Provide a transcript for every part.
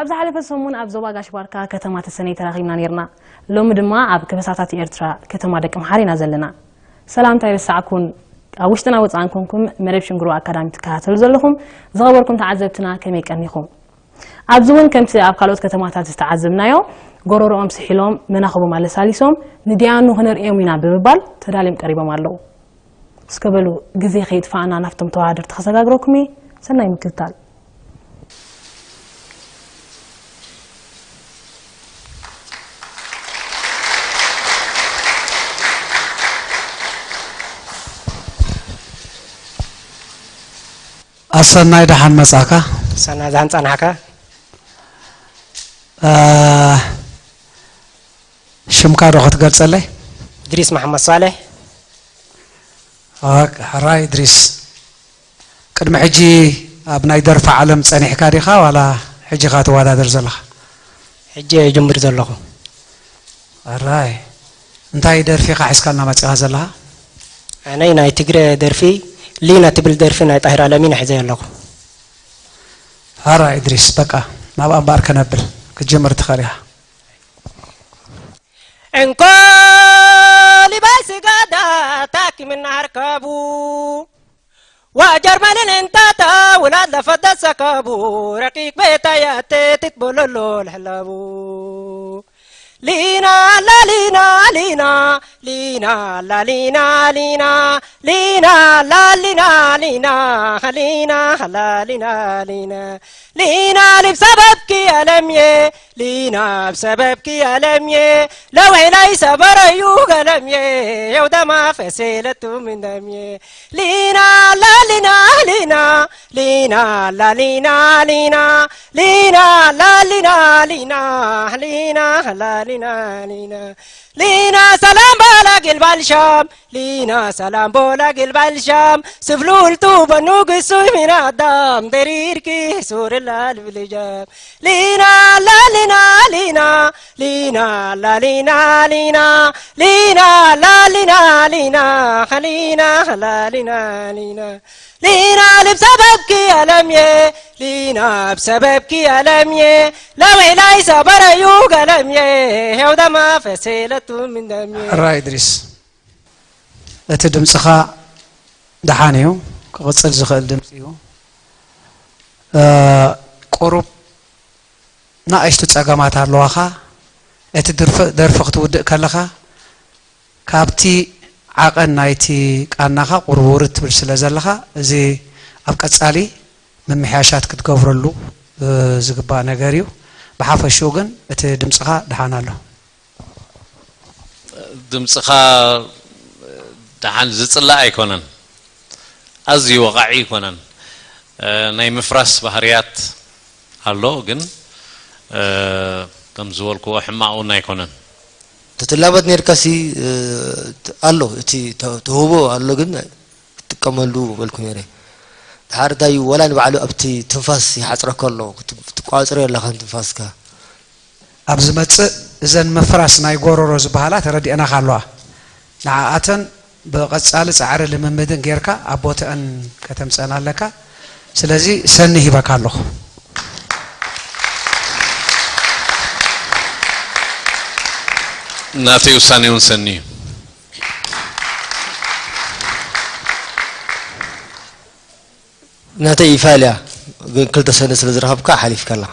ኣብ ዝሓለፈ ሰሙን ኣብ ዞባ ጋሽ ባርካ ከተማ ተሰነይ ተራኺብና ነይርና። ሎሚ ድማ ኣብ ከበሳታት ኤርትራ ከተማ ደቂ ምሓር ኢና ዘለና። ሰላምታ ይረሳዕኩን፣ ኣብ ውሽጥና ወፃእን ኮንኩም መደብ ሽንግሮ ኣካዳሚ ትከታተሉ ዘለኹም ዝኸበርኩም ተዓዘብትና ከመይ ቀኒኹም? ኣብዚ እውን ከምቲ ኣብ ካልኦት ከተማታት ዝተዓዘብናዮ ጎረሮኦም ስሒሎም መናኽቦም ኣለሳሊሶም ንዲያኑ ክነርእዮም ኢና ብምባል ተዳልዮም ቀሪቦም ኣለዉ። እስከ በሉ ግዜ ከይጥፋእና ናብቶም ተወዳደርቲ ከሰጋግረኩም እየ። ሰናይ ምክትታል። ኣሰናይ ደሓን መጻእካ። ሰናይ ደሓን ጸናሕካ። እ፣ ሽምካ ዶ ክትገልጸለይ? እድሪስ መሓመድ ሳልሕ። ኦኬ፣ ሕራይ እድሪስ። ቅድሚ ሕጂ ኣብ ናይ ደርፊ ዓለም ጸኒሕካ ዲኻ ዋላ ሕጂ ኢኻ ትወዳደር ዘለኻ? ሕጂ እየ ጅምር ዘለኹ። ሕራይ። እንታይ ደርፊ ኢኻ ሒዝካልና መጺኻ ዘለኻ? ኣነይ ናይ ትግረ ደርፊ ሊና ትብል ደርፊ ናይ ጣሂር ኣለሚና ሒዘ ኣለኹ። ሕራይ እድሪስ፣ በቃ ናብኣ እምበኣር ከነብል ክትጅምር ትኽእል ኢኻ። እንኮ ሊባይ ስጋዳ ታኪምና ሃርከቡ ዋጀርመንን እንታታ ውላድ ለፈደሰከቡ ረቂቅ ቤታያቴ ትትቦሎሎ ለሕለቡ ሊና ላሊና ሊና ሊና ላሊና ሊና ሊና ላሊና ሊና ሊና ላሊና ሊና ሊና ልብ ሰበብኪ ኣለምየ ሊና ብሰበብኪ ኣለምየ ለውዒላይ ሰበረዩ ገለምየ የውደማ ፈሴለቱ ምንደምየ ሊና ላሊና ሊና ሊና ላሊና ሊና ሊና ላሊና ሊና ሊና ላሊና ሊና ሊና ሰላም ባላ ግልባል ሻም ሊና ሰላም ቦላ ግልባል ሻም ስፍሉልቱ በኑ ግሱ ሚና ኣዳም ደሪርኪ ሱርላ ልብልጃም ሊና ላሊና ሊና ሊና ላሊና ሊና ሊና ላሊና ሊና ሊና ላሊና ሊና ሊና ልብ ሰበብኪ ኣለምየ ሊና ብሰበብኪ ኣለምየ ለውዒላይ ሰበረዩ ገለምየ ሄው ደማ ፈሴለቱ ምን ደምየ ሕራይ እድሪስ፣ እቲ ድምፅኻ ደሓን እዩ፣ ክቕፅል ዝኽእል ድምፂ እዩ። እ፣ ቁሩብ ንኣሽቱ ፀገማት ኣለዋኻ። እቲ ድርፊ ደርፊ ክትውድእ ከለኻ ካብቲ ዓቐን ናይቲ ቃናኻ ቁሩብ ውርድ ትብል ስለ ዘለኻ፣ እዚ ኣብ ቀጻሊ ምምሕያሻት ክትገብረሉ፣ እ፣ ዝግባእ ነገር እዩ። ብሓፈሽኡ ግን እቲ ድምጽኻ ደሓን ኣሎ። ድምጽኻ ደሓን ዝጽላእ ኣይኮነን፣ ኣዝዩ ወቓዒ ኣይኮነን። እ፣ ናይ ምፍራስ ባህርያት ኣሎ፣ ግን፣ እ፣ ከም ዝበልክዎ ሕማቕ እውን ኣይኮነን። ተትላመድ ኔርካሲ፣ እ፣ ኣሎ፣ እቲ ተ-፣ ተውህቦ ኣሎ፣ ግን ክትጥቀመሉ በልኩ ኔረ። ድሓር እንታይ እዩ፣ ወላ ንባዕሉ ኣብቲ ትንፋስ ይሓጽረካ ኣሎ፣ ክት-፣ ክትቋጽሮ የለኻን ትንፋስካ። ኣብ ዝመጽእ እዘን ምፍራስ ናይ ጎረሮ ዝበሃላ ተረዲአናኻ ኣለዋ። ንዓኣተን ብቐጻሊ ጻዕሪ ልምምድን ጌርካ ኣብ ቦትአን ከተምጽአን ኣለካ። ስለዚ ሰኒ ሂበካ ኣለኹ። ናተይ ውሳኔ እውን ሰኒ እዩ። ናተይ ይፋል እያ፣ ግን ክልተ ሰነ ስለ ዝረኸብካ ሓሊፍካ ኣለኻ።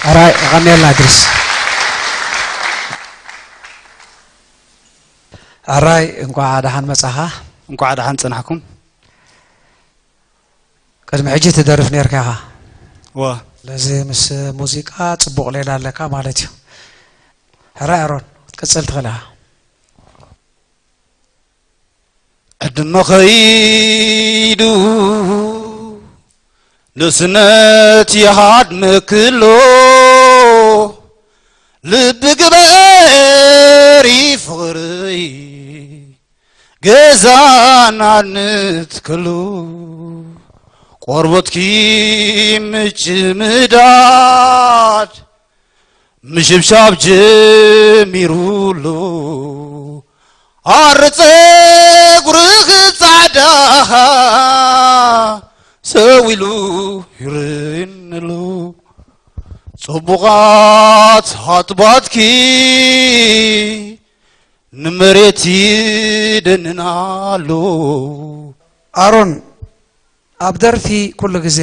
ኣራይ፣ የቐንየልና እድሪስ። ኣራይ፣ እንቋዕ ደሓን መጻኻ። እንቋዕ ደሓን ጸናሕኩም። ቅድሚ ሕጂ ትደርፍ ኔርካ ኢኻ። እወ። ስለዚ ምስ ሙዚቃ ጽቡቕ ሌላ ኣለካ ማለት እዩ። ሕራይ ኣሮን። ቅጽል ትኽእላ። ዕድመ ኸይዱ ንእስነት ይሃድመክሎ፣ ልቢ ግበሪ ፍቕሪ ገዛና ንትከሎ። ቆርበትኪ ምጭምዳድ ምሽብሻብ ጀሚሩ ኣሎ። ኣረ ጸጉርኺ ጻዕዳ ሰው ኢሉ ይርእየኒ ኣሎ። ጽቡቓት ኣጥባትኪ ንመሬት ይደንን ኣሎ። ኣሮን፣ ኣብ ደርፊ ኩሉ ግዜ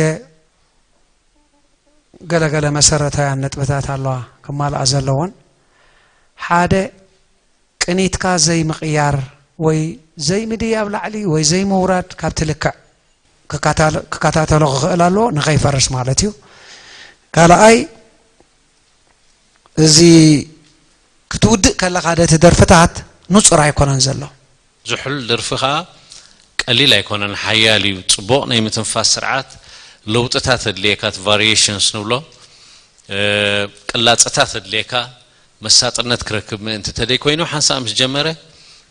ገለገለ መሰረታውያን ነጥብታት ኣለዋ ክማልኣ ዘለዎን። ሓደ፣ ቅኒትካ ዘይምቕያር ወይ ዘይምድያብ ላዕሊ ወይ ዘይምውራድ ካብቲ ልክዕ ክካታል-፣ ክከታተሎ ክኽእል ኣለዎ፣ ንኸይፈርስ ማለት እዩ። ካልኣይ፣ እዚ ክትውድእ ከለኻ ደቲ ደርፍታት ንጹር ኣይኮነን ዘሎ። ዝሑል ደርፊ ኸኣ ቀሊል ኣይኮነን፣ ሓያል እዩ። ጽቡቕ ናይ ምትንፋስ ስርዓት፣ ለውጥታት ኣድልየካ፣ እቲ ቫሪዬሽንስ ንብሎ፣ እ፣ ቅላጸታት ኣድልየካ፣ መሳጥነት ክረክብ ምእንቲ። ተደይ ኮይኑ ሓንሳእ ምስ ጀመረ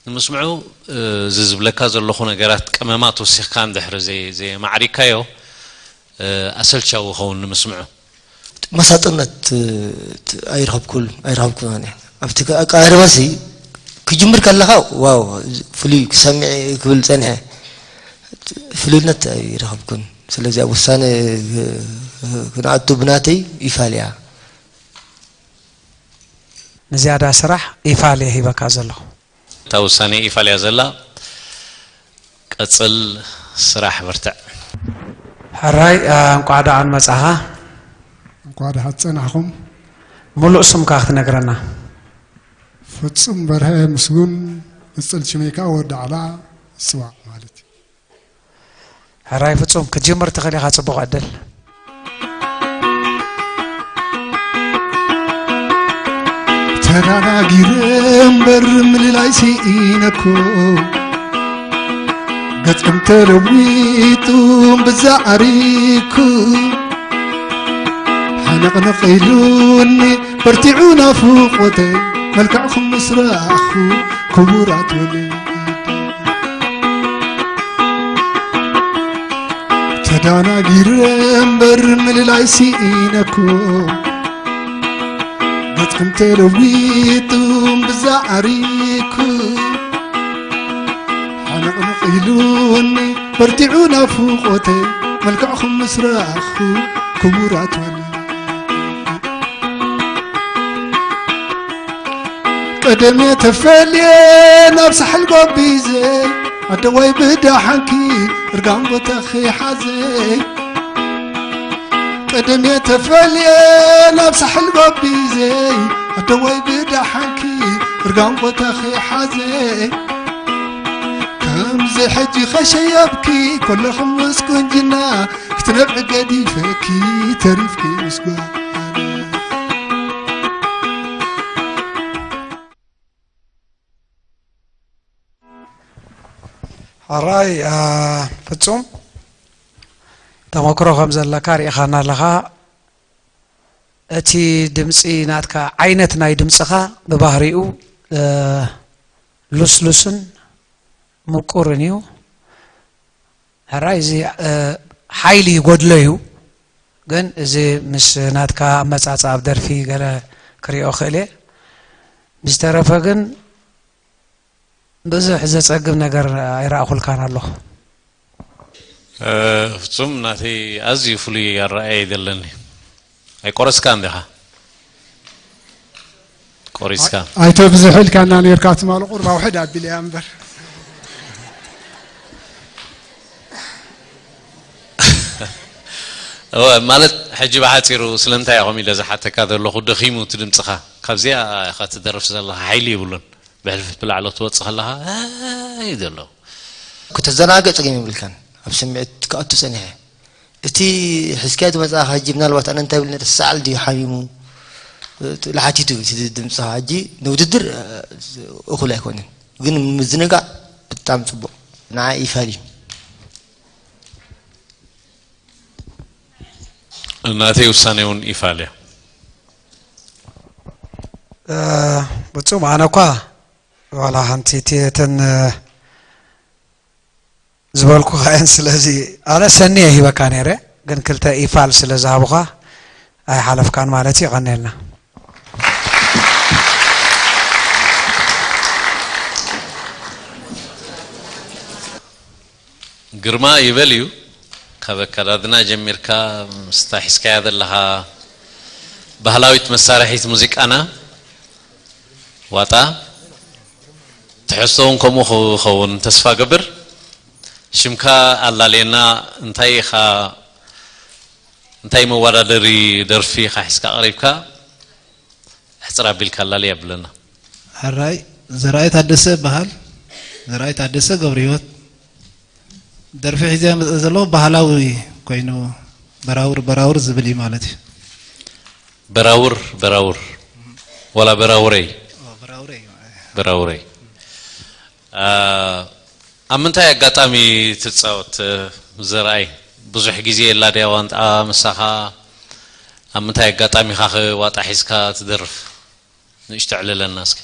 ንምስምዑ፣ እ፣ እዚ ዝብለካ ዘለኹ ነገራት ቀመማት ወሲኽካ እንድሕሪ ዘይ-፣ ዘየማዕሪካዮ፣ እ፣ ኣሰልቻዊ ይኸውን ንምስምዑ። መሳጥነት፣ እ፣ ት-፣ ኣይረኸብኩል-፣ ኣይረኸብኩን ኣነ። ኣብቲ ከ-፣ ኣቀራርባሲ ክጅምር ከለኻ፣ ዋው፣ ፍሉይ ክሰምዕ ክብል ጸንሐ። ፍሉይነት ኣይረኸብኩን። ስለዚ ኣብ ውሳነ ክ-፣ ክንኣቱ ብናተይ ይፋል እያ። ንዝያዳ ስራሕ ይፋል እየ ሂበካ ዘለኹ። እታ ውሳነ ይፋል እያ ዘላ። ቀጽል ስራሕ፣ በርትዕ። ሕራይ፣ እ፣ እንቋዕ ደሓን መጻኻ። እንቋዕ ደሓን ጸናሕኹም። ሙሉእ ስምካ ክትነግረና። ፍጹም በርሀ ምስጉን፣ ቅጽል ሽመይ ከኣ ወዲ ዓላ ይጽዋዕ ማለት እዩ። ሕራይ ፍጹም፣ ክትጅምር ትኽእል ኢኻ፣ ጽቡቕ ዕድል። ተዳናጊረ እምበር ምልላይ ስኢነኩ፣ ገጽኩም ተለዊጡ ብዛ ዓሪኩ፣ ሓነቕነቕ ኢሉኒ በርቲዑ ናፍቖተይ፣ መልክዕኩም ምስ ረኣኹ ክቡራት ወለዲ። ተዳናጊረ እምበር ምልላይ ስኢነኩ፣ ገጽኩም ተለዊጡ ብዛ ዓሪኩ፣ ሓነቕነቕ ኢሉኒ በርቲዑ ናፍቖተይ፣ መልክዕኩም ምስ ረኣኹ ክቡራት ወለዲ። ቀደም እየ ተፈልየ ናብ ሳሕል ጎቢዘ፣ ኣደዋይ ብደሓንኪ እርጋን ቦታኺ ሓዘ። ቀደም እየ ተፈልየ ናብ ሳሕል ጎቢዘ፣ ኣደዋይ ብደሓንኪ እርጋን ቦታኺ ሓዘ። ከምዚ ሕጂ ኸሸየብኪ ኮለኹም ምስ ቁንጅና፣ ክትነብዒ ገዲፈኪ ተሪፍኪ ምስ ጓል። ሕራይ፣ እ፣ ፍጹም ተመክሮ ከም ዘለካ ርኢኻና ኣለኻ። እቲ ድምጺ ናትካ፣ ዓይነት ናይ ድምጽኻ ብባህሪኡ፣ እ፣ ልስሉስን ምቁርን እዩ። ሕራይ፣ እዚ፣ እ፣ ሓይሊ ይጎድሎ እዩ፣ ግን እዚ ምስ ናትካ ኣመጻጽኣ ኣብ ደርፊ ገለ ክሪኦ ክእል እየ። ብዝተረፈ ግን ብዙሕ ዘጸግም ነገር ኣይረኣኹልካን ኣለኹ። እ፣ ፍጹም ናተይ ኣዝዩ ፍሉይ ኣረኣእያ እዩ ዘለኒ። ኣይቆረስካን ዲኻ? ቆሪስካ። ኣይተብዝሑ ኢልካና ኔርካ ትማሊ ቁሩብ ኣውሕድ ኣቢለያ እምበር። እወ፣ ማለት ሕጂ ብሓጺሩ ስለምንታይ እየ ከምኡ ኢለ ዝሓተካ ዘለኹ፣ ደኺሙ እቲ ድምጽኻ። ካብዚኣ ኢኻ ትደርፍ ዘለኻ፣ ሓይሊ የብሉን። ብሕልፊት ብላዕሊ ክትወጽእ ከለኻ፣ ኣይ፣ ዘሎ። ክትዘናገ ጸገም የብልካን። ኣብ ስምዒት ክኣቱ ጸኒሐ። እቲ ሒዝካዮ ዝመጻእኻ ሕጂ ምናልባት ኣነ እንታይ ይብል ነይረ፣ ሳዕል ድዩ ሓሚሙ? እ፣ ላሓቲቱ እቲ ድምፅኻ ሕጂ ንውድድር፣ እ፣ እኹል ኣይኮነን፣ ግን ምዝንጋዕ ብጣዕሚ ፅቡቕ። ንዓ ይፋል እዩ። ናተይ ውሳኔ እውን ይፋል እያ። እ፣ ብፁም ኣነ እኳ ዋላ ሓንቲ እቲ እተን፣ እ፣ ዝበልኩኻ እየን። ስለዚ ኣነ ሰኒ እየ ሂበካ ነይረ፣ ግን ክልተ ኢፋል ስለ ዝሃቡኻ ኣይሓለፍካን ማለት እዩ። የቐንየልና። ግርማ ይበል እዩ። ካብ ኣከዳድና ጀሚርካ ምስታ ሒዝካያ ዘለኻ ባህላዊት መሳርሒት ሙዚቃና ዋጣ፣ ትሕዝቶ እውን ከምኡ ክኸውን ተስፋ ገብር። ሽምካ ኣላልየና፣ እንታይ ኢኻ፣ እንታይ መወዳደሪ ደርፊ ኢኻ ሒዝካ ቀሪብካ? ሕፅር ኣቢልካ ኣላልያ ብለና። ሕራይ፣ ዘርኣይ ታደሰ እበሃል። ዘርኣይ ታደሰ ገብረህይወት። ደርፊ ሒዘ መፅእ ዘለኹ ባህላዊ ኮይኑ፣ በራውር በራውር ዝብል እዩ ማለት እዩ። በራውር በራውር፣ ዋላ በራውረይ? ኦ፣ በራውረይ። በራውረይ። አ፣ ኣብ ምንታይ ኣጋጣሚ ትጻወት? ዘርኣይ፣ ብዙሕ ግዜ የላ ድያ ዋንጣ ምሳኻ? ኣብ ምንታይ ኣጋጣሚ ኢኻ ኸ ዋጣ ሒዝካ ትደርፍ? ንእሽቶ ኣዕልለና እስኪ።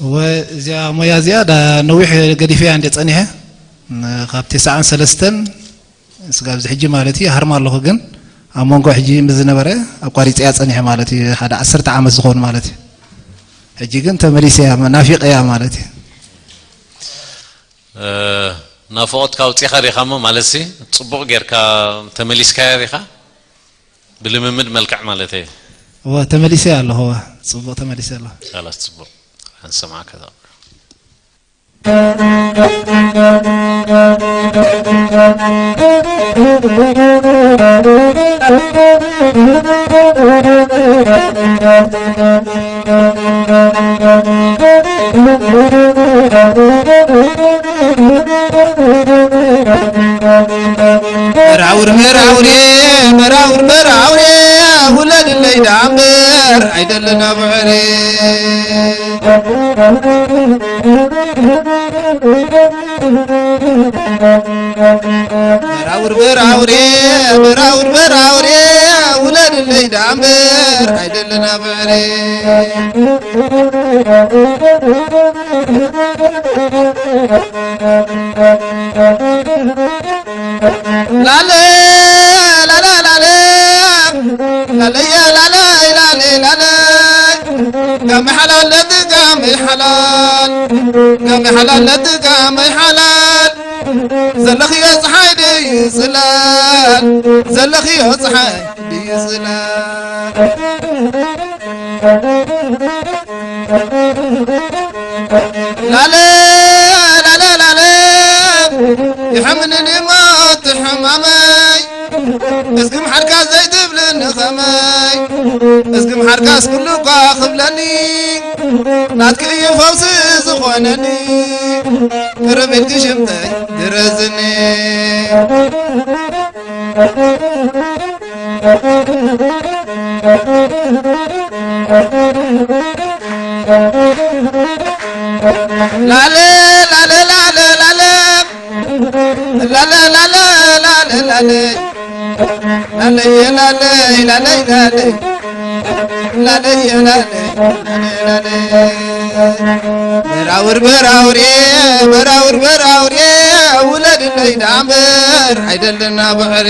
እወ፣ እዚኣ ሞያ እዚኣ ዳ ነዊሕ ገዲፈያ እንደ ጸኒሐ፣ ን-፣ ካብ ተስዓን ሰለስተን እስካብ እዚ ሕጂ ማለት እዩ፣ ሃርማ ኣለኹ፣ ግን ኣብ መንጎ ሕጂ ምስ ዝነበረ ኣቋሪጸያ ጸኒሐ ማለት እዩ፣ ሓደ ዓሰርተ ዓመት ዝኾን ማለት እዩ። ሕጂ ግን ተመሊሰያ፣ ናፊቀያ ማለት እዩ። እ፣ ናፍቖትካ ኣውጺእኻ ዲኻ እሞ፣ ማለትሲ ጽቡቕ ጌርካ ተመሊስካያ ዲኻ? ብልምምድ መልክዕ ማለተይ። እወ፣ ተመሊሰያ ኣለኹ፣ እወ፣ ጽቡቕ ተመሊሰ ኣለኹ። ኸላስ፣ ጽቡቕ። ክንሰምዓካ። መራውር መራውሬ፣ መራውር መራውሬ፣ ውለድለይ ዳምር ኣይደለና ብዕሬ። መራውር መራውሬ፣ መራውር መራውሬ፣ ውለድለይ ዳምር ኣይደለና ብዕሬ። ላለ፣ ላለ፣ ላለ፣ ላለየ፣ ላለ፣ ላለ፣ ላለ። ጋመ ሓላል ለቲ ጋመ ሓላል፣ ጋመ ሓላል ለቲ ጋመ ሓላል። ዘለኽዮ ፀሓይ ድዩ ፅላል፣ ዘለኽዮ ፀሓይ ድዩ ፅላል። ላለ፣ ላለ፣ ላለ፣ ይሕምንኒ ሞት ሕማመይ፣ እስኪ ምሓርካ ዘይትብልኒ ኸመይ፣ እስኪ ምሓርካስ ኩሉ እኳ ክብለኒ፣ ናትኪ እዩ ፈውሲ ዝኾነኒ፣ ቅርብ ኢልኪ ሽምተይ ድረዝኒ። ላለ፣ ላለ፣ ላለ፣ ላለ፣ ላለ፣ ላለ፣ ላለ፣ ላለ፣ ላለ፣ ላለየ፣ ላለይ፣ ላለይ፣ ላለይ፣ ላለየ፣ ላለይ፣ ላለይ፣ ላለይ። በራውር በራውሬ፣ በራውር በራውሬ፣ ውለድለይ ዳምበር ኣይደለና ብዕሬ።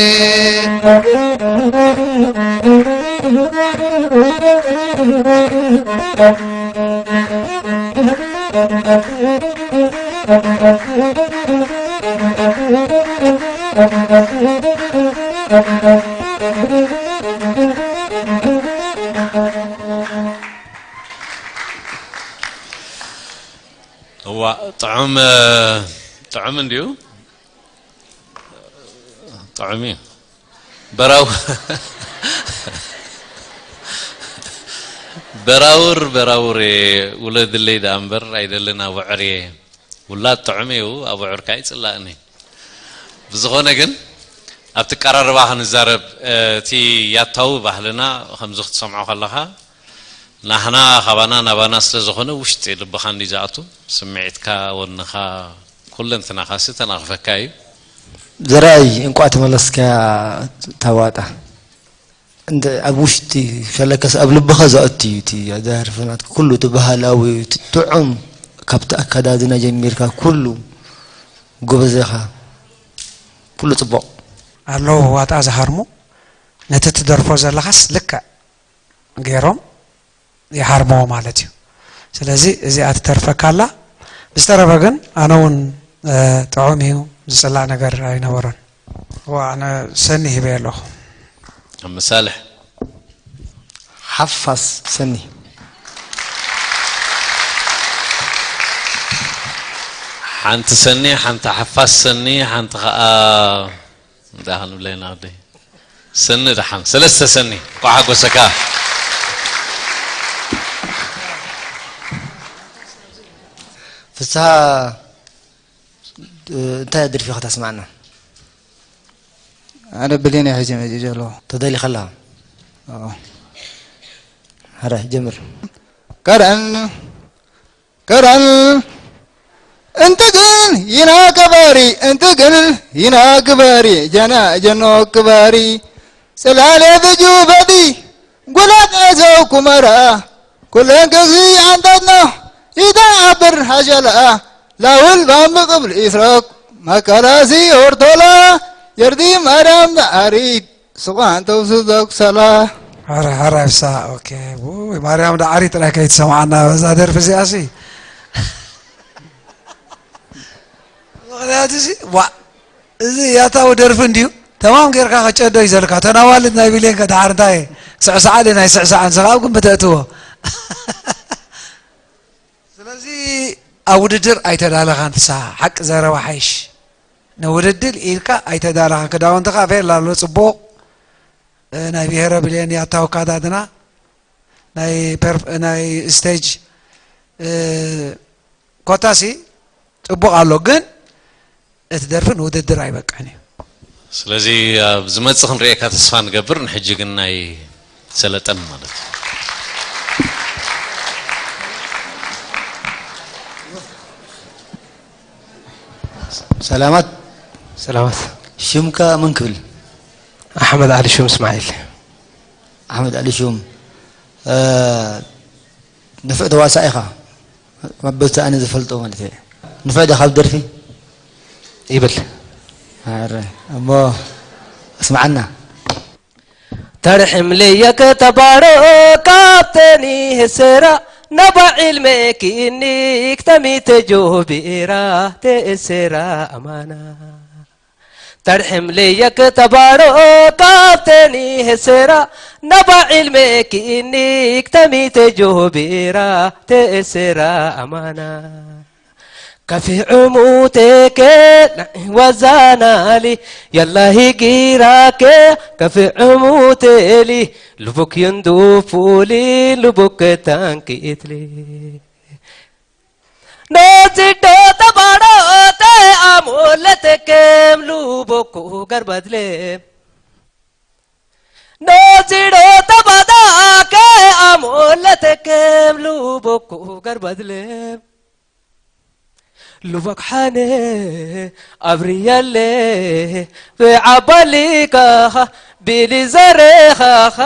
እዋ፣ ጥዑም፣ ጥዑም እንድዩ። ጥዑም እዩ። በራው-፣ በራውር፣ በራውር እየ፣ ውለድለይ ደኣ እምበር ኣይደልን ኣብ ዕር እየ። ውላድ ጥዑም እዩ፣ ኣብ ዕር ከኣ ይጽላእኒ። ብዝኾነ ግን፣ ኣብቲ ቀራርባ ክንዛረብ፣ እቲ ያታዊ ባህልና ከምዚ ክትሰምዖ ከለኻ፣ ናህና ካባና ናባና ስለ ዝኾነ ውሽጢ ልብኻ እንዲ ዝኣቱ፣ ስምዒትካ፣ ወንኻ፣ ኩለንትናኻሲ ተናኽፈካ እዩ። ዘርኣይ፣ እንቋዕ ተመለስካ ታዋጣ። እንተ ኣብ ውሽጢ ፈለከስ ኣብ ልብኻ ዘእቱ እዩ እቲ ደርፊ ናትካ። ኩሉ እቲ ባህላዊ፣ እቲ ጥዑም፣ ካብቲ ኣከዳድና ጀሚርካ ኩሉ ጎበዝ ኢኻ። ኩሉ ጽቡቕ። ኣለዉ ዋጣ ዝሃርሙ፣ ነቲ ትደርፎ ዘለኻስ ልክዕ ገይሮም ይሃርምዎ ማለት እዩ። ስለዚ እዚኣ ትተርፈካ ኣላ። ብዝተረፈ ግን ኣነ እውን፣ እ፣ ጥዑም እዩ፣ ዝጽላእ ነገር ኣይነበሮን። እዋ፣ ኣነ ሰኒ ሂበ ኣለኹ። ኣብ መሳልሕ። ሓፋስ ሰኒ። ሓንቲ ሰኒ፣ ሓንቲ ሓፋስ ሰኒ፣ ሓንቲ ኸኣ እንታይ ክንብለና ወደይ? ሰኒ ደሓን፣ ሰለስተ ሰኒ፣ እንኳዕ ሓጎሰካ። ፍስሃ፣ እንታይ ደርፊ ከተስማዕና? ኣነ ብሌን እየ ሒዘ መፂኡ ዘለኹ። ተደሊኻ ኣለኻ? ኣዎ። ሕራይ፣ ጀምር። ከረን፣ ከረን፣ እንት ግን ይና ገባሪ፣ እንት ግን ይና ግበሪ፣ ጀና ጀኖ ግበሪ፣ ጽላለ ብጁ በዲ፣ ጉላቅ ዘው ኩመራ፣ ኩለን ክሲ ኣንተት ነው፣ ይታ ኣብር ሃጀላ፣ ላውል ባም ቅብል ኢስረክ፣ መከላሲ ኦርቶላ፣ የርዲ ማርያም ነኣሪት፣ ስቋን ተውስደኩ ሰላ። ሐረ፣ ሐረ፣ እሳ፣ ኦኬ። ውይ፣ ማርያም ዳዕሪ ጥራይ ከይትሰምዓና በዛ ደርፊ እዚኣ ሲ። ምኽንያቱ ሲ፣ ዋ፣ እዚ ያታዊ ደርፊ እንድዩ። ተማም ጌርካ ከጨዶ እዩ ዘልካ። ተናዋልድ ናይ ቢልየን ከ ደሓር እንታይ? ስዕስዓሊ ናይ ስዕስዓን፣ ስኻ ኣብ ግምት እእትዎ። ስለዚ ኣብ ውድድር ኣይተዳለኻን ፍስሃ፣ ሓቂ ዘረባ ሓይሽ። ንውድድር ኢልካ ኣይተዳለኻን። ክዳውንትኻ ቬላ ኣሎ፣ ጽቡቕ። እ፣ ናይ ብሄረ ብሌን ያታዊ ኣካዳድና፣ ናይ ፐርፍ-፣ ናይ ስቴጅ፣ እ፣ ኮታሲ ጽቡቕ ኣሎ፣ ግን እቲ ደርፊ ንውድድር ኣይበቅዕን እዩ። ስለዚ ኣብ ዝመጽእ ክንርእየካ ተስፋ ንገብር። ንሕጂ ግን ናይ ሰለጠን ማለት እዩ። ሰላማት። ሰላማት። ሽምካ መን ክብል? ኣሕመድ ዓሊ ሹም እስማዒል። ኣሕመድ ዓሊ ሹም፣ እ፣ ንፉዕ ተዋሳኢ ኢኻ። መበልቲ ኣነ ዝፈልጦ ማለት እየ። ንፉዕ ዶ ካብ ደርፊ? ይብል። ኣረ፣ እሞ እስማዓና። ተርሕም ለየክ ተባሮ ካብተኒ ህሰራ ነባ ዒልመ ክእኒ ክተሚተ ጆቢራ ተእሰራ ኣማና። ተርሕም ለየክ ተባሮ ካብተኒ ህሰራ ነባ ዒልመ ክእኒ ክተሚተ ጆቢራ ተእሰራ ኣማና። ከፊ ዕሙቴከ ናይ ወዛናሊ የላሂ ጊራከ ከፊ ዕሙቴሊ ልቡክ ይንዱፉሊ ልቡክ ታንኪትሊ። ነዚዶ ተባሮተ ኣሞለተከም ልቦኩ ገርበድሌ። ነዚዶ ተባዳከ ኣሞለተከም ልቦኩ ገርበድሌ። ልቦክ ሓነ ኣብርያለ ብዓባሊካኻ ቢሊ ዘረኻኻ።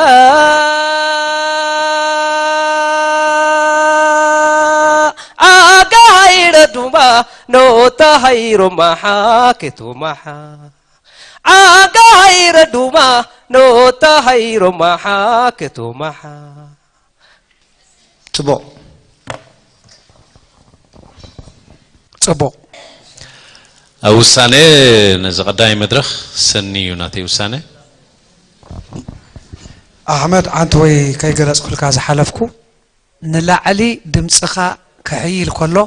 ዓጋ ሃይረ ዱማ ኖታ ሃይሮ ማሓ ኬቶ ማሓ። ዓጋ ሃይረ ዱማ ኖታ ሃይሮ ማሓ ኬቶ ማሓ። ጽቡቕ። ጽቡቕ። ኣብ ውሳነ ነዚ ቀዳማይ መድረኽ ሰኒ እዩ ናተይ ውሳነ። ኣሕመድ፣ ኣንተ ወይ ከይገለጽኩልካ ዝሓለፍኩ፣ ንላዕሊ ድምጽኻ ክሕይል ከሎ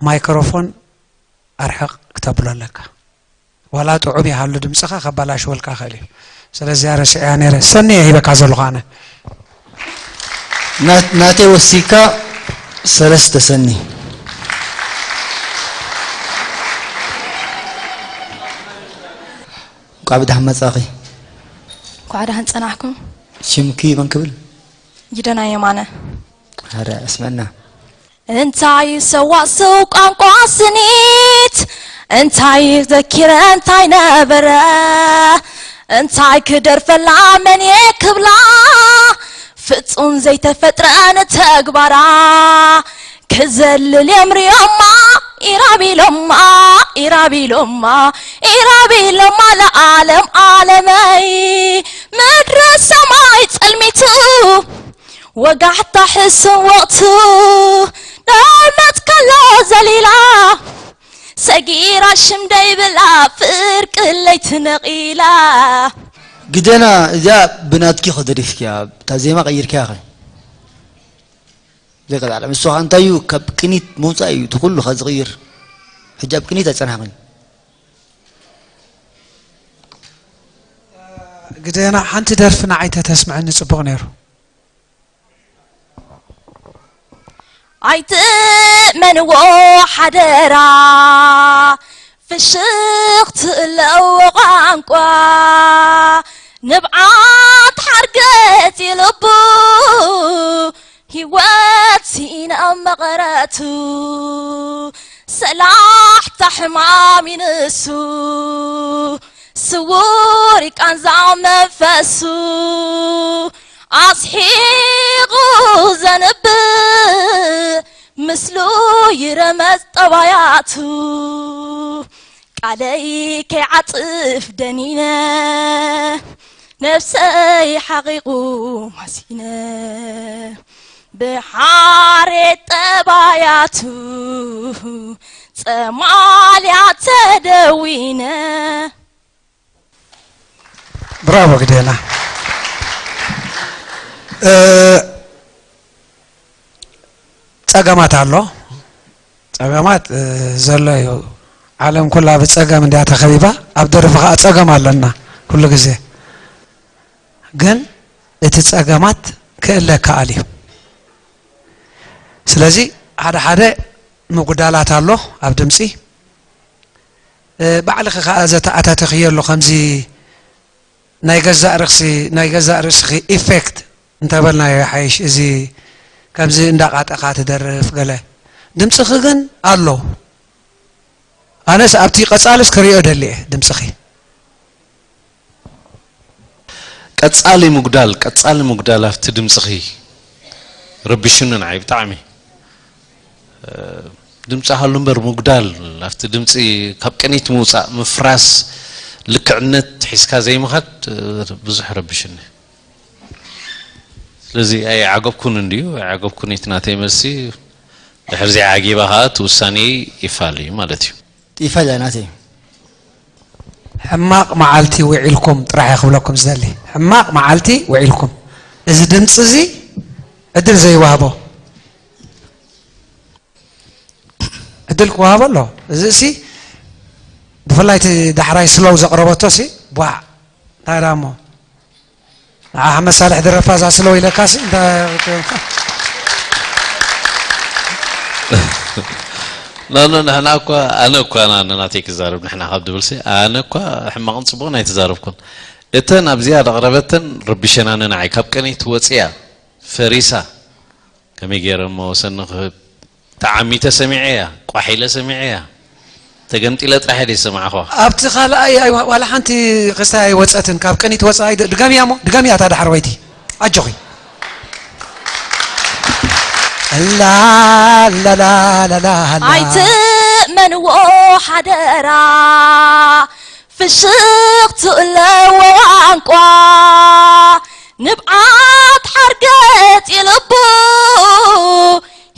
ማይክሮፎን ኣርሕቕ ክተብሎ ኣለካ። ዋላ ጥዑም ይሃሉ ድምጽኻ ከባላሽወልካ ይኽእል እዩ። ስለዚያ ረሲዐያ ነይረ። ሰኒ እየ ሂበካ ዘለኹ ኣነ። ና-፣ ናተይ ወሲካ ሰለስተ ሰኒ። እንኳዕ ብደሓን መጻኺ። እንኳዕ ደሓን ጸናሕኩም። ሽምኪ መን ክብል? ጊደና የማነ። ኣረ ኣስመና። እንታይ ሰዋስው ቋንቋ ስኒት፣ እንታይ ዘኪረ እንታይ ነበረ፣ እንታይ ክደርፈላ መን እየ ክብላ፣ ፍጹም ዘይተፈጥረ ንተግባራ። ክዘልል እዮም ሪኦማ ኢራቢሎማ ኢራቢሎማ ኢራቢሎማ ለዓለም ዓለመይ። ምድሪ ሰማይ ጸልሚቱ ወጋሕታ ሕሱም ወቕቱ ደመት ከሎ ዘሊላ ሰጊራ ሽም ደይብላ ፍርቂ ለይቲ ነቒላ። ግደና እዚኣ ብናትኪ ከደሪፍኪያ እታ ዜማ ቀይርኪያ ኸ ዘይቀጻለ ምስ ኸ እንታይ እዩ ካብ ቅኒት ምውጻእ እዩ እቲ ኩሉ ከ ዝቕይር። ሕጂ ኣብ ቅኒት ኣይጸናሕክን። ግደና ሓንቲ ደርፊ ንዓይ ተተስምዐኒ ጽቡቕ ነይሩ። ኣይትእመንዎ ሓደራ ፍሽኽቲ ኣለዎ ቋንቋ ንብዓት ሓርገጽ ይልቡ ህይወት ሲኢነ ኣብ መቐረቱ ሰላሕታ ሕማም ይንሱ ስውር ቃንዛ መንፈሱ ኣስሒቑ ዘንብእ ምስሉ ይረመጽ ጠባያቱ ቃለይ ከይዓጽፍ ደኒነ ነብሰይ ሓቒቑ ማሲነ ብሓሬት ጠባያቱ ጸማልያ ተደዊነ። ብራቮ ግደና። ጸገማት ኣሎ። ጸገማት ዘሎ እዩ። ዓለም ኩላ ብጸገም እንድያ ተኸቢባ። ኣብ ደርፊ ከዓ ጸገም ኣለና ኩሉ ግዜ። ግን እቲ ጸገማት ክእለ ከኣል እዩ። ስለዚ ሓደ ሓደ ምጉዳላት ኣሎ ኣብ ድምፂ። ባዕልኺ ከዓ ዘተኣታተኽዮ ኣሎ ከምዚ ናይ ገዛእ ርእሲ ናይ ገዛእ ርእስኺ ኢፌክት እንተበልናዮ ይሓይሽ። እዚ ከምዚ እንዳቃጠኻ ትደርፍ ገለ ድምፅኺ ግን ኣሎ። ኣነስ ኣብቲ ቀፃልስ ክሪኦ ደሊ እየ ድምፅኺ። ቀፃሊ ምጉዳል ቀፃሊ ምጉዳል ኣብቲ ድምፅኺ ረቢሹኒ ንዓይ ብጣዕሚ። ድምፂ ሃሉ እምበር ምጉዳል ኣብቲ ድምፂ ካብ ቅኒት ምውፃእ ምፍራስ ልክዕነት ሒዝካ ዘይምኻድ ብዙሕ ረቢሹኒ። ስለዚ ኣይዓገብኩን እንድዩ ኣይዓገብኩን እቲ ናተይ መልሲ። ድሕሪ እዚኣ ዓጊባ ከዓ እቲ ውሳኔ ይፋል እዩ ማለት እዩ። ይፋል እያ ናተይ። ሕማቕ መዓልቲ ውዒልኩም ጥራሕ እየ ክብለኩም ዝደሊ። ሕማቕ መዓልቲ ውዒልኩም። እዚ ድምፂ እዚ ዕድል ዘይወሃቦ ዕድል ክወሃቦ ኣሎ። እዚ እሲ ብፍላይ እቲ ዳሕራይ ስሎው ዘቕረበቶ ሲ ቧዕ እንታይ ደኣ እሞ ንዓ ሓመድ ሳልሕ ድረፋ እዛ ስለው ኢለካሲ እንታይ ኖ ኖ ንሕና እኳ ኣነ እኳ ና- ናተይ ክዛረብ ንሕና ካብ ድብልሲ ኣነ እኳ ሕማቕን ፅቡቕን ኣይተዛረብኩን። እተን ኣብዚኣ ዘቕረበተን ረቢሸናኒ ንዓይ ካብ ቅኒት ወፅያ ፈሪሳ ከመይ ገይረ እሞ ሰኒ ክህብ ተዓሚተ ሰሚዐያ ቋሕ ኢለ ሰሚዐያ ተገምጢለ ጥራሕ እየ ዝሰማዕኹዋ። ኣብቲ ካልኣይ ኣይዋ- ዋላ ሓንቲ ክስታይ ኣይወፀትን ካብ ቅኒት ወፃኢ ድ- ድገምያ እሞ ድገምያ እታ ዳሕረወይቲ ኣጆኺ። ላላላላላ ኣይትእመንዎ ሓደራ ፍሽኽቱ ኣለዎ ቋንቋ ንብዓት ሓርገጽ ይልቡ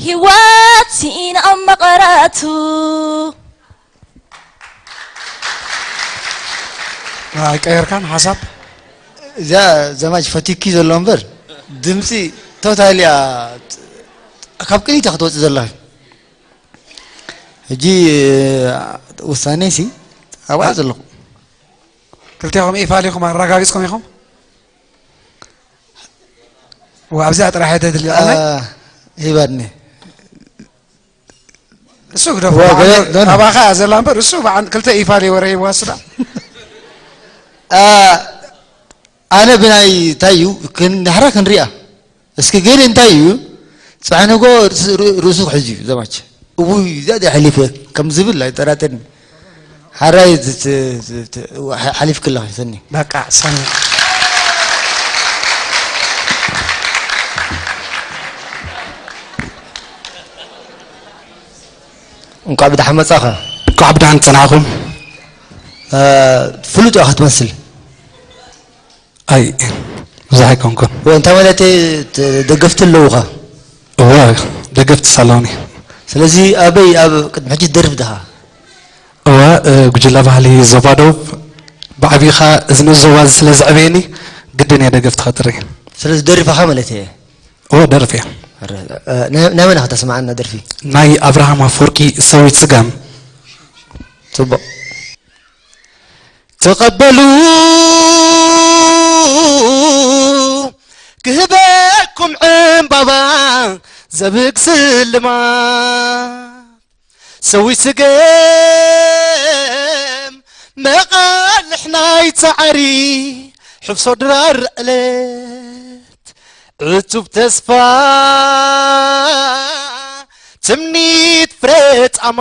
ህይወት ሲኢን ኣብ መቐረቱ። ኣይቀየርካን ሓሳብ? እዛ ዘማች ፈቲኪ ዘሎ እምበር ድምፂ ቶታሊ እያ ካብ ቅኒታ ክትወፅእ ዘላ። ሕጂ ውሳኔ ሲ ኣብኣ ዘለኹ። ክልቴኹም ኢፋል ኢኹም ኣረጋጊፅኩም ኢኹም? ኣብዚኣ ጥራሕ እየ ተድልየኒ። ሂባኒ። እሱ ግደፎ። ኣባኻ እያ ዘላ እምበር እሱ በዓል ክልተ ኢፋል ወረ ሂብዋ ስዳ። ኣ፣ ኣነ ብናይ እንታይ እዩ፣ ክን-፣ ዳሕራ ክንሪኣ። እስኪ ግን እንታይ እዩ፣ ጽባሕ ንጎ ርእሱ፣ ርእሱ ክሕዝ እዩ ዘማች። እውይ፣ እዚኣ ድያ ሓሊፈ ከም ዝብል ኣይጠራጠርን። ሓራይ ዝ-፣ ዝ-፣ ዝ-፣ ዝ-፣ ሓ-፣ ሓሊፍኪ ኣለኺ ሰኒ። በቃ ሰኒ። እንኳዕ ብደሓን መጻኻ። እንኳዕ ብደሓን ጸናሕኩም። እ፣ ፍሉጥ ኢኻ ትመስል። ኣይ፣ ብዙሕ ኣይኮንኩን። ወ-፣ እንታይ ማለት እየ፣ ት-፣ ደገፍቲ ኣለዉኻ? እወ፣ ደገፍቲ ኣለዉኒ። ስለዚ ኣበይ፣ ኣብ ቅድሚ ሕጂ ትደርፍ ዲኻ? እወ፣ እ፣ ጉጅለ ባህሊ ዞባ ደቡብ ብዓቢኻ እዚ ንኡስ ዞባ እዚ ስለ ዘዕበየኒ ግድን እየ ደገፍትኻ ጥሪ። ስለዚ ደሪፋኻ ማለት እየ። እወ፣ ደርፍ እየ። ረ-፣ እ፣ ናይ፣ ናይ መን ኢኻ ተስምዓና ደርፊ? ናይ ኣብርሃም ኣፈወርቂ ሰዊት ስገም። ጽቡቕ። ተቐበሉ ክህበኩም ዕምባባ ዘብግ ስልማት ሰዊት ስገም መቓልሕ ናይ ጻዕሪ ሕፍሶ ድራር ዕለት ዕቱብ ተስፋ ትምኒት ፍረ ጻማ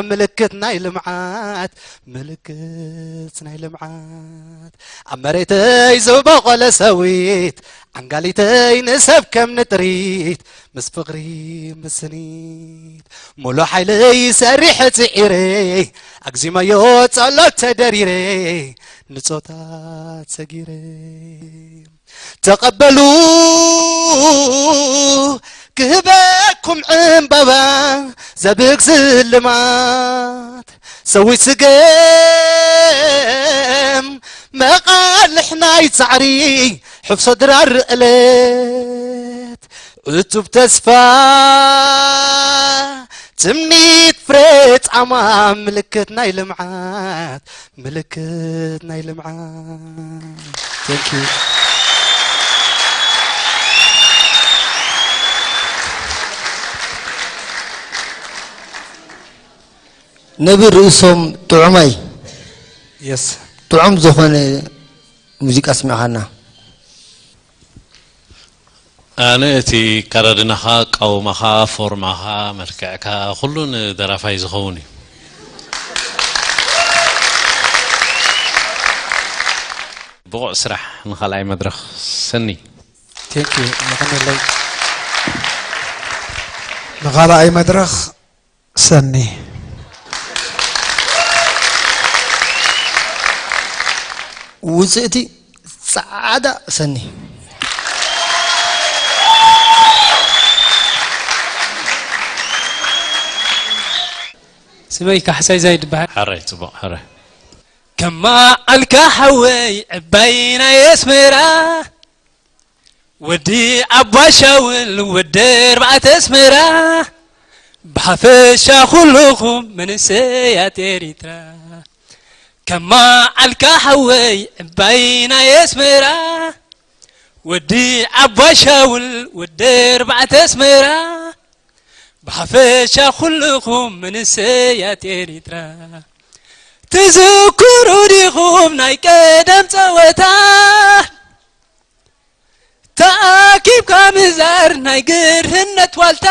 ምልክት ናይ ልምዓት ምልክት ናይ ልምዓት ኣብ መሬተይ ዝበቖለ ሰዊት ዓንጋሊተይ ንሰብ ከም ንጥሪት ምስ ፍቕሪ ምስኒት ሙሉእ ሓይለይ ሰሪሐ ጽዒረ ኣግዚመዮ ጸሎት ተደሪረ ንጾታ ሰጊረ ተቐበሉ ክህበኩም ዕምባባ ዘብግ ስልማት ሰዊት ስገም መቓልሕ ናይ ጻዕሪ ሕፍሶ ድራር ዕለት ዕቱብ ተስፋ ትምኒት ፍረ ጻማ ምልክት ናይ ልምዓት ምልክት ናይ ልምዓት። Thank you። ነቢ ርእሶም ጥዑማይ፣ የስ። ጥዑም ዝኾነ ሙዚቃ ስሚዕኻና። ኣነ እቲ ኣከዳድናኻ፣ ኣቃውማኻ፣ ፎርማኻ፣ መልክዕካ፣ ኩሉ ንደራፋይ ዝኸውን እዩ። ብቑዕ ስራሕ ንኻልኣይ መድረኽ ሰኒ። Thank you። የቐንየለይ። ንኻልኣይ መድረኽ ሰኒ። ውጽእቲ ጻዕዳ ሰኒ። ስመይ ካሕሳይ ዛይድ ይበሃል። ሕራይ ጽቡቕ፣ ሕራይ። ከማዓልካ ሓወይ ዕባይ ናይ ኣስመራ፣ ወዲ ዓባ ሻውል ወዲ ኣርባዕተ ኣስመራ፣ ብሓፈሻ ኩልኹም መንእሰያት ኤሪትራ። ከማዓልካ ሓወይ ዕባይ ናይ ኣስመራ፣ ወዲ ዓባ ሻውል ወዲ ኣርባዕተ ኣስመራ፣ ብሓፈሻ ኩልኹም መንእሰያት ኤሪትራ። ትዝክሩ ዲኹም ናይ ቀደም ጸወታ፣ ተኣኪብካ ምዛር ናይ ግርህነት ዋልታ፣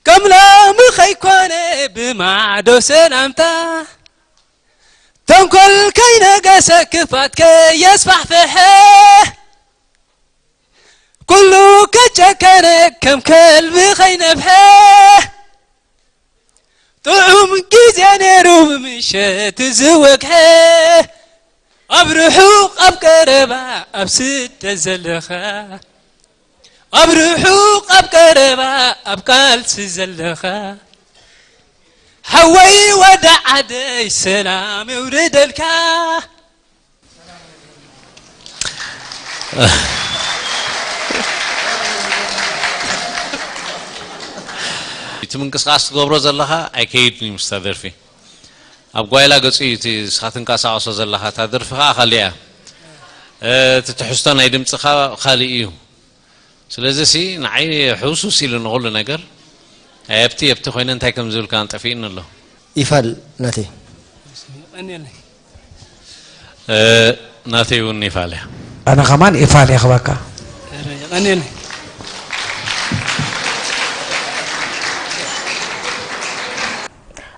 ከም ሎሚ ከይኮነ ብማዕዶ ሰላምታ፣ ተንኮል ከይነገሰ ክፋት ከየስፋሕፈሐ፣ ኩሉ ከጨከነ ከም ከልቢ ከይነብሐ፣ ጥዑም ግዜ ነይሩ ብምሸት ዝወግሐ፣ ኣብ ርሑቕ ኣብ ቀረባ ኣብ ስደት ዘለኻ፣ ኣብ ርሑቕ ኣብ ቀረባ ኣብ ቃልሲ ዘለኻ፣ ሓወይ ወዲ ዓደይ ሰላም የውርደልካ። እቲ ምንቅስቃስ ትገብሮ ዘለኻ ኣይከይድን እዩ ምስታ ደርፊ። ኣብ ጓይላ ገጹ እዩ እቲ ንስኻ ትንቀሳቐሶ ዘለኻ። እታ ደርፊ ኸኣ ካልእ እያ። እቲ ትሕዝቶ ናይ ድምጺኻ ካልእ እዩ። ስለዚ ሲ ንዓይ ሕውስውስ ኢሉኒ ኩሉ ነገር። ኣየብቲ የብቲ ኮይነ እንታይ ከም ዝብል ከኣ ጠፊእኒ ኣሎ። ይፋል ናተይ። ናተይ እውን ይፋልያ። ኣነ ከማን ይፋል የኽበካ። የቐንየለይ።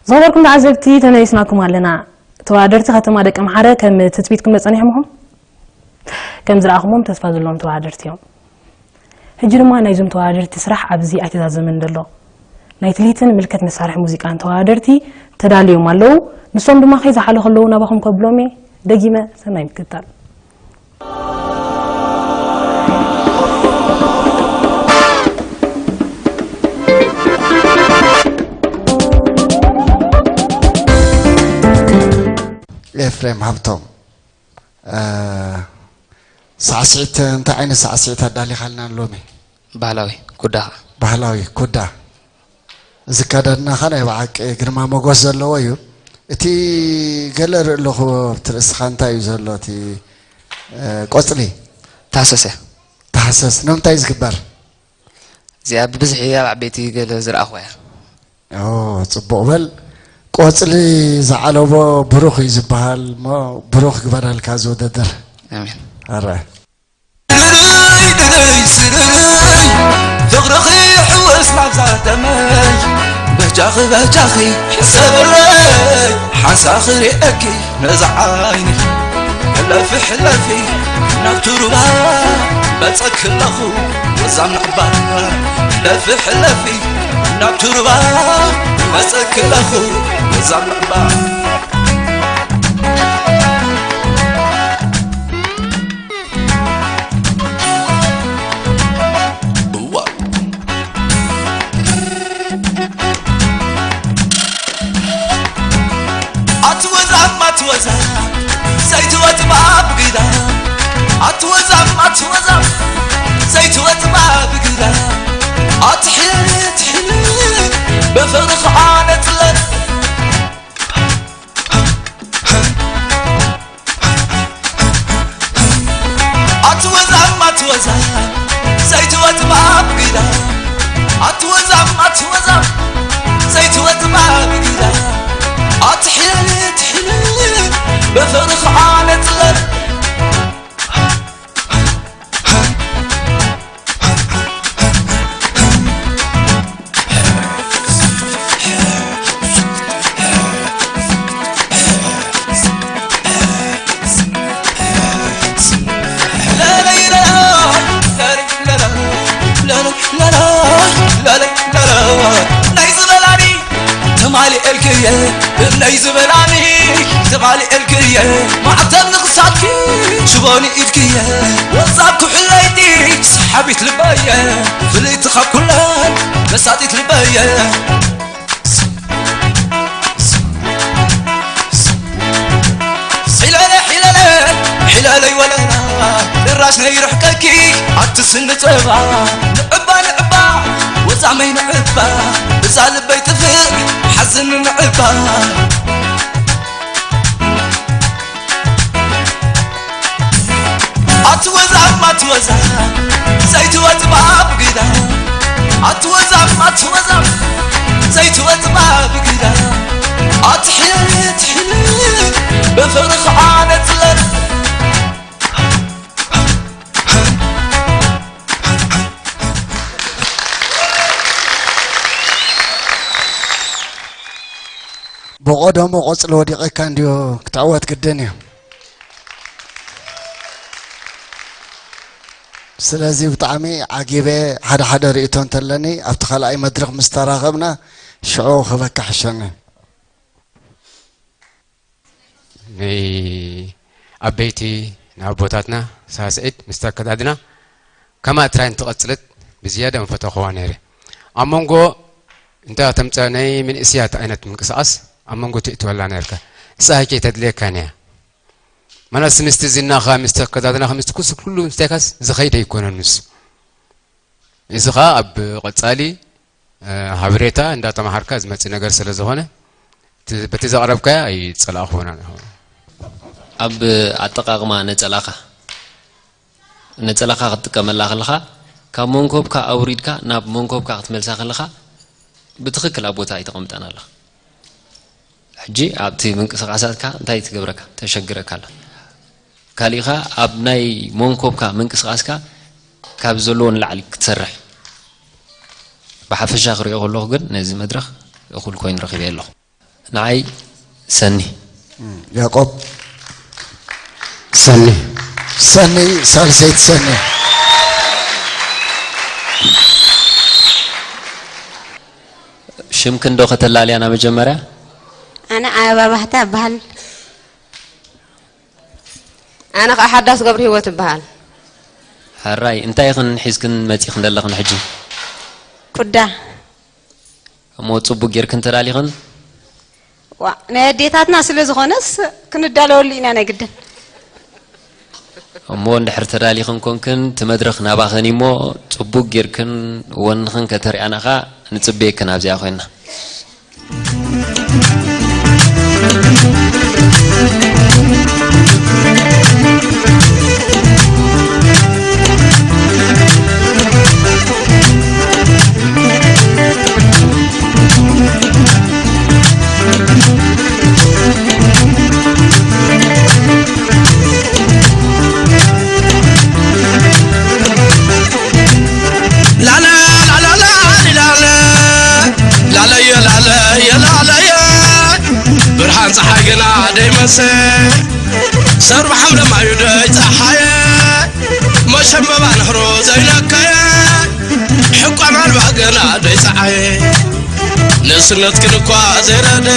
ዝኸበርኩም ተዓዘብቲ፣ ተመሊስናኩም ኣለና። ተወዳደርቲ ከተማ ደቀምሓረ ከም ትጽቢትኩም ዶ ጸኒሖም ኢኹም? ከም ዝረኣኹሞም ተስፋ ዘለዎም ተወዳደርቲ እዮም። ሕጂ ድማ ናይዞም ተወዳደርቲ ስራሕ ኣብዚ ኣይተዛዘመን ዘሎ። ናይ ትልሂትን ምልከት መሳርሒ ሙዚቃን ተወዳደርቲ ተዳልዮም ኣለዉ። ንሶም ድማ ከይዘሓሉ ከለዉ ናባኹም ከብሎም እየ። ደጊመ ሰናይ ምክትታል። ኤፍሬም ሃብቶም ሳዕስዒት እንታይ ዓይነት ሳዕስዒት ኣዳሊኻልና ሎሚ? ባህላዊ ኩዳ። ባህላዊ ኩዳ። እዚ ኣከዳድናኻ ናይ ብሓቂ ግርማ ሞጎስ ዘለዎ እዩ። እቲ ገለ ርኢ ኣለኹ ኣብቲ ርእስኻ እንታይ እዩ ዘሎ እቲ ቆፅሊ? ታህሰሰ። ታህሰስ ንምንታይ እዩ ዝግበር? እዚኣ ብብዝሒ ኣብ ዓበይቲ ገለ ዝረኣኹዋ እያ። ጽቡቕ በል። ቆጽሊ ዝዓለቦ ብሩኽ እዩ ዝበሃል እሞ ብሩኽ ግበረልካ እዚ ውድድር። ኣሜን። ኣረ ፍቕርኺ ሕወስ ናብዛ ደመይ በጃኺ በጃኺ ሰብረይ ሓንሳኺ ርእኪ ነዛ ዓይኒ ሕለፊ ሕለፊ ናብ ቱሩባ መጸኪ ኣለኹ ወዛም ንዕባ ሕለፊ ሕለፊ ናብ ቱሩባ መጸኪ ኣለኹ ወዛም ንዕባ ብቐደሙ ቆፅሊ ወዲቐካ እንድዮ ክትዕወት ግድን እዩ። ስለዚ ብጣዕሚ ዓጊበ ሓደ ሓደ ርእይቶ እንተለኒ ኣብቲ ካልኣይ መድረኽ ምስ ተራኸብና ሽዑ ክበካ ሕሸኒ። ንዓበይቲ ንኣቦታትና ሳስዒት ምስቲ ኣከዳድና ከምኣ ጥራይ እንተቐጽለት ብዝያዳ ምፈተኹዋ ነይረ። ኣብ መንጎ እንተ ተምጽእ ናይ መንእስያት ዓይነት ምንቅስቓስ ኣብ መንጎ ትእትወላ ነርካ። ንስኻ ከይተድልየካን እያ። ማለትስ ምስቲ ዝናኻ ምስቲ ኣከዳድናኻ ምስቲ ኩሱ ኩሉ ምስታይካስ ዝኸይድ ኣይኮነን ንሱ። እዚ ኸኣ ኣብ ቐጻሊ ሓበሬታ እንዳተማሃርካ ዝመጽእ ነገር ስለ ዝኾነ በቲ ዘቕረብካያ ኣይጸላእኹዎን ኣነ። ኣብ ኣጠቓቕማ ነጸላኻ ነጸላኻ ክትጥቀመላ ከለኻ ካብ መንኮብካ ኣውሪድካ ናብ መንኮብካ ክትመልሳ ከለኻ ብትኽክል ኣብ ቦታ ኣይተቐምጣን ኣለኻ። ሕጂ ኣብቲ ምንቅስቓሳትካ እንታይ ትገብረካ ተሸግረካ ኣላ። ካሊእኻ ኣብ ናይ መንኮብካ ምንቅስቓስካ ካብ ዘለዎ ንላዕሊ ክትሰርሕ ብሓፈሻ ክሪኦ ከለኹ ግን ነዚ መድረኽ እኹል ኮይኑ ረኺበ ኣለኹ። ንዓይ ሰኒ። ያዕቆብ። ሰኒ። ሰኒ። ሳልሰይቲ ሰኒ። ሽምክን ዶ ከተላልያና መጀመርያ? ኣነ ኣበባ ባህታ እበሃል። ኣነ ከዓ ሓዳስ ገብረ ህይወት እበሃል። ሕራይ እንታይ ኢኽን ሒዝክን መፂኽን ዘለኽን ሕጂ? ኩዳ። እሞ ፅቡቅ ጌርክን ተዳሊኽን? ዋ ናይ ኣዴታትና ስለ ዝኾነስ ክንዳለወሉ ኢና ናይ ግድን። እሞ እንድሕር ተዳሊኽን ኮንክን እቲ መድረኽ ናባኽን እሞ ፅቡቅ ጌርክን ወንኽን ከተሪኣና ኸዓ ንፅበየክን ኣብዚኣ ኮይንና። ላለየ ላለየ ላለየ ብርሃን ፀሓይ ገና ደይመሰ ሰርብ ሓምለማዩ ደይፀሓየ መሸንበባ ንሕሮ ዘይነከየ ሕቋ ማልባ ገና ደይፀዓየ ንእስነትክን እኳ ዘይረደ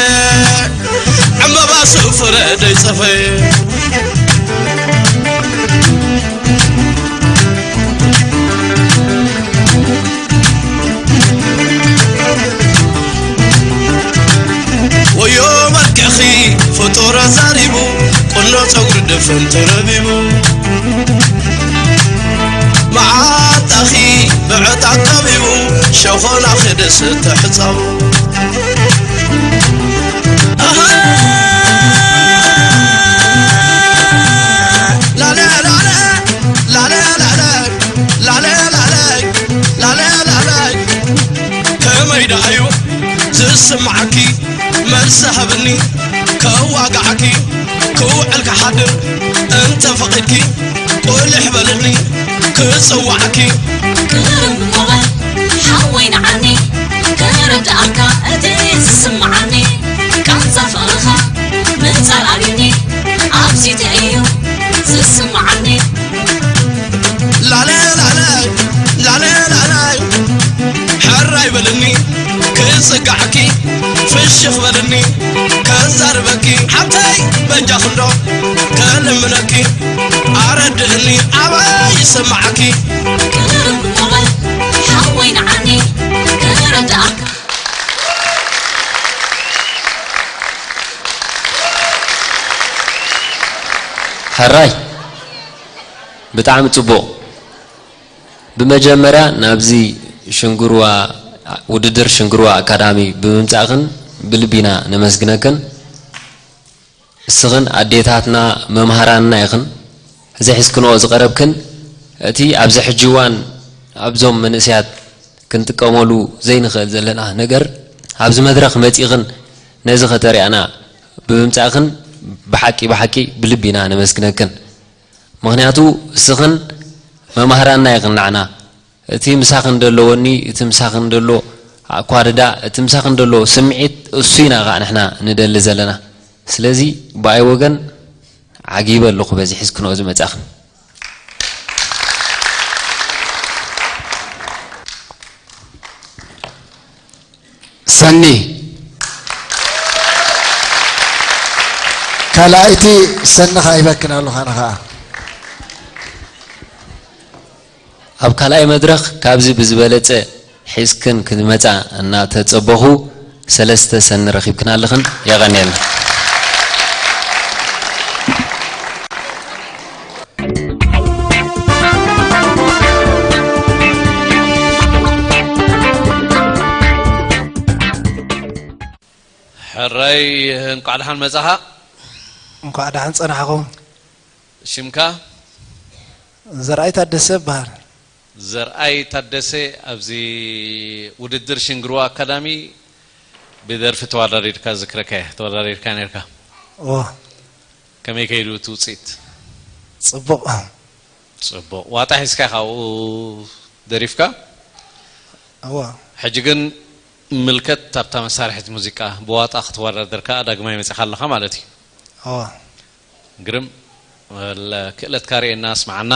ዕምበባ ስፍረ ደይፀፈየ ወዮ መልክዕኺ ፍጡር ኣዛሪቡ ቁኖ ፀጉሪ ድፍን ተረቢቡ መዓንጣኺ ብዕጣን ከቢቡ ሸኾናኺ ደስ ትሕፀቡ ከመይ ደኣ እዩ ዝስምዓኪ መልሲ ሃብኒ ከዋግዓኪ ክውዕል ክሓድር እንተ ፈቒድኪ ቁልሕ በልኒ ክጽዋዕኪ ቅርብ እሞ በል ሓወይ ንዓኒ ክርድኣካ እቲ ዝስምዓኒ ቃንዛ ፍቕርኻ ምንጻር ኣብዩኒ ኣብዚቲ እዩ ዝስምዓኒ ላለ ላለ ላለ ላለ ሕራይ በልኒ ክጽጋዕኪ ፍሽኽ በልኒ ከዛርበኪ ሓብተይ በጃኽንዶ ከልምነኪ ኣረድእኒ ኣበይ ይስምዓኪ ክርብ እሞ በል ሓወይ ንዓኒ ክርድኣካ ሕራይ ብጣዕሚ ጽቡቕ። ብመጀመርያ ናብዚ ሽንግርዋ ውድድር ሽንግርዋ ኣካዳሚ ብምምጻእኽን ብልቢ ኢና ነመስግነክን። እስኽን ኣዴታትና መምሃራንና ኢኽን። እዚ ሒዝክንኦ ዝቐረብክን እቲ ኣብዚ ሕጂ እዋን ኣብዞም መንእሰያት ክንጥቀመሉ ዘይንኽእል ዘለና ነገር ኣብዚ መድረኽ መጺእኽን ነዚ ከተሪኣና ብምምጻእኽን ብሓቂ ብሓቂ ብልቢ ኢና ነመስግነክን። ምኽንያቱ እስኽን መማህራንና ኢኽን ንዓና። እቲ ምሳኽን ደሎ ወኒ፣ እቲ ምሳኽን ደሎ ኣኳድዳ፣ እቲ ምሳኽን ደሎ ስምዒት እሱ ኢና ኸዓ ንሕና ንደሊ ዘለና። ስለዚ ብኣይ ወገን ዓጊበ ኣለኹ በዚ ሒዝክንኦ ዝመጻኽን። ሰኒ ካልኣይቲ ሰኒ ኸዓ ሂበክን ኣለኹ ኣነ ኸዓ። ኣብ ካልኣይ መድረኽ ካብዚ ብዝበለጸ ሒዝክን ክትመጻ እናተጸበኹ ሰለስተ ሰኒ ረኺብክን ኣለኽን። የቐንየልና። ሕራይ እንቋዕ ደሓን መጻኻ። እንኳዕ ደሓን ጸናሕኹም። ሽምካ? ዘርኣይ ታደሰ እበሃል። ዘርኣይ ታደሰ ኣብዚ ውድድር ሽንግርዋ ኣካዳሚ ብደርፊ ተወዳዲርካ ዝክረካ እየ። ተወዳዲርካ ነርካ። እወ። ከመይ ከይዱ እቲ ውፅኢት? ጽቡቕ። ጽቡቕ። ዋጣ ሒዝካ ካብኡ ደሪፍካ? እዋ። ሕጂ ግን ምልከት ኣብታ መሳርሒት ሙዚቃ ብዋጣ ክትወዳደር ከኣ ዳግማይ መጺኻ ኣለኻ ማለት እዩ። እዋ። ግርም። ወለ ክእለትካ ርእየና ኣስምዓና።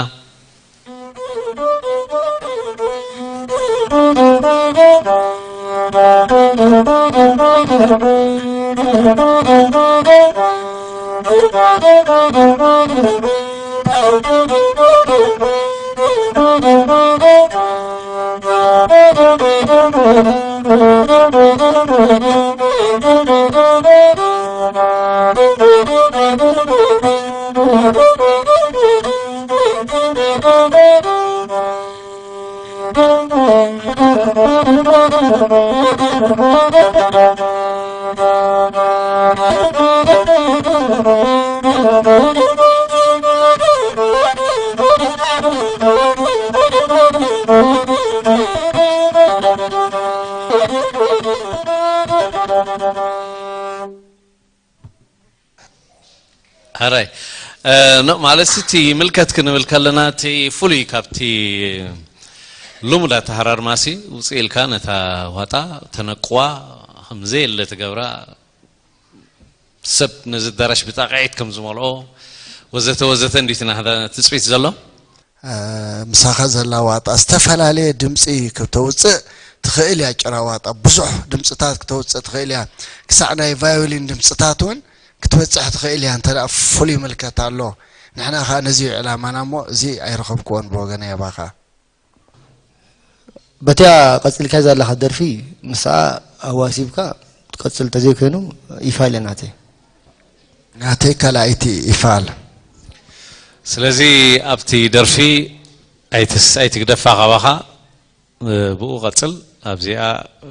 ሕራይ። እ፣ ኖ፣ ማለት እቲ ምልከት ክንብል ከለና እቲ ፍሉይ ካብቲ ልሙድ ኣተሃራርማሲ ውፅእ ኢልካ ነታ ዋጣ ተነቅዋ፣ ከምዘየለ ትገብራ፣ ሰብ ነዚ ኣዳራሽ ብጣቕዒት ከም ዝመልኦ ወዘተ ወዘተ እንዲቲ ናህዳ ትፅቢት ዘሎ። ምሳኻ ዘላ ዋጣ ዝተፈላለየ ድምፂ ክተውፅእ ትኽእል እያ። ጭራ ዋጣ ብዙሕ ድምፅታት ክተውፅእ ትኽእል እያ። ክሳዕ ናይ ቫዮሊን ድምፅታት እውን ክትበፅሕ ትኽእል እያ። እንተ ደኣ ፍሉይ ምልከት ኣሎ፣ ንሕና ኸዓ ነዚ እዩ ዕላማና እሞ፣ እዚ ኣይረኸብክዎን ብወገነይ ኣባኻ። በቲያ ቀፂልካ ዘለኻ ደርፊ ምስኣ ኣዋሲብካ ትቀፅል ተዘይኮይኑ ይፋለ ናተይ። ናተይ ካልኣይቲ ይፋል። ስለዚ ኣብቲ ደርፊ ኣይትስ ኣይትግደፋ ካባኻ፣ እ፣ ብኡ ቀፅል። ኣብዚኣ፣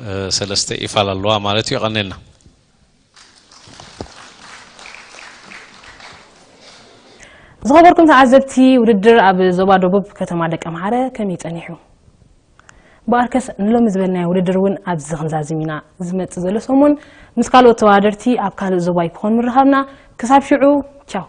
እ፣ ሰለስተ ኢፋል ኣለዋ ማለት እዩ። የቐኔልና። ዝኸበርኩም ተዓዘብቲ፣ ውድድር ኣብ ዞባ ደቡብ ከተማ ደቀምሓረ ከመይ ጸኒሑ? ብኣርከስ ንሎሚ ዝበልናዮ ውድድር እውን ኣብዚ ክንዛዝም ኢና። ዝመጽእ ዘሎ ሰሙን ምስ ካልኦት ተወዳደርቲ ኣብ ካልእ ዞባ ይክኾን ምርኻብና። ክሳብ ሽዑ ቻው።